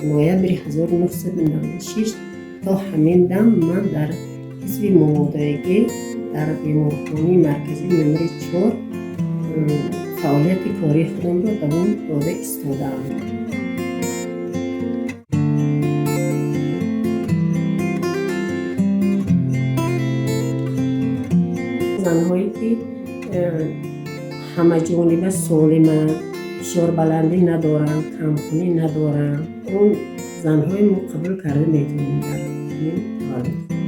Ноябри 1996 то ҳамин дам ман дар ҳизби момодоигӣ дар беморхонаи марказии номери 4 фаъолияти кории худамро давом дода истодаам. Занҳое ки ҳамаҷониба солиманд, фишорбаландӣ надоранд, камхунӣ надоранд, он занҳои мо қабул карда метавонем дар ҳамин таваллудхона.